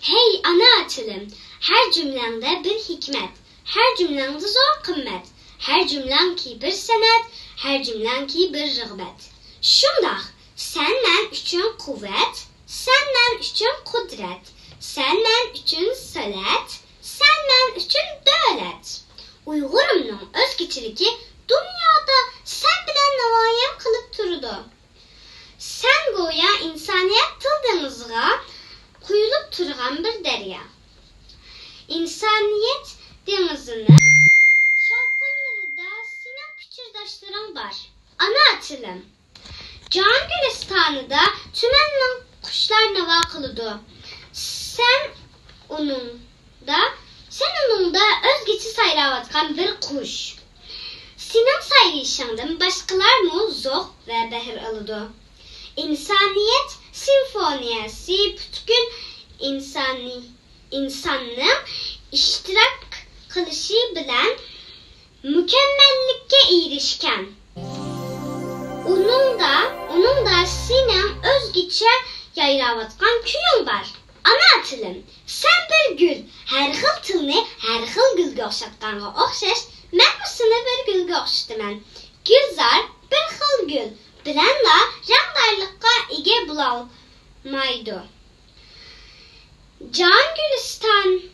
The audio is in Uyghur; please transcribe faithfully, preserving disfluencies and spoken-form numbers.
ھەي ئانا تىلىم، ھەر جۈملەڭدە بىر ھېكمەت، ھەر جۈملەڭدە زور قىممەت، ھەر جۈملەڭكى بىر سەنئەت، ھەر جۈملەڭكى بىر رىغبەت. شۇنداق، سەن مەن ئۈچۈن قۇۋۋەت، سەن مەن ئۈچۈن قۇدرەت، سەن مەن ئۈچۈن سەلەت، سەن مەن ئۈچۈن دۆلەت. ئۇيغۇرۇمنىڭ ئۆزگىچىلىكى دۇنيادا سەن بىلەن نامايان قىلىپ تۇرىدۇ. سەن گويا ئىنسانىيەت تىل دېڭىزىغا قۇيۇلۇپ تۇرغان بىر دەريا. ئىنسانىيەت دېڭىزىنىڭ شاۋقۇنلىرىدا سېنىڭ پىچىرداشلىرىڭ بار. ئانا تىلىم. جان گۈلىستانىدا چىمەنلىك قۇشلار ناۋا قىلىدۇ. سەن ئۇنىڭدا، سەن ئۇنىڭدا ئۆزگىچە سايراۋاتقان بىر قۇش. سېنىڭ سايرىشىڭدىن باشقىلارمۇ زوق ۋە بەھر ئالىدۇ. ئىنسانىيەت سىمفونىيەسى پۈتكۈل ئىنسانىي-، ئىنساننىڭ ئىشتىراك قىلىشى بىلەن مۇكەممەللىككە ئېرىشكەن. ئۇنىڭدا، ئۇنىڭدا سېنىڭ ئۆزگىچە يايراۋاتقان كۈيۈڭ بار. ئانا تىلىم، سەن بىر گۈل، ھەر خىل تىلنى ھەر خىل گۈلگە ئوخشاتقانغا ئوخشاش، مەنمۇ سېنى بىر گۈلگە ئوخشىتىمەن. گۈلزار بىر خىل گۈل بىلەنلا رەڭدارلىققا ئىگە بولالمايدۇ. جان گۈلىستانىنىڭ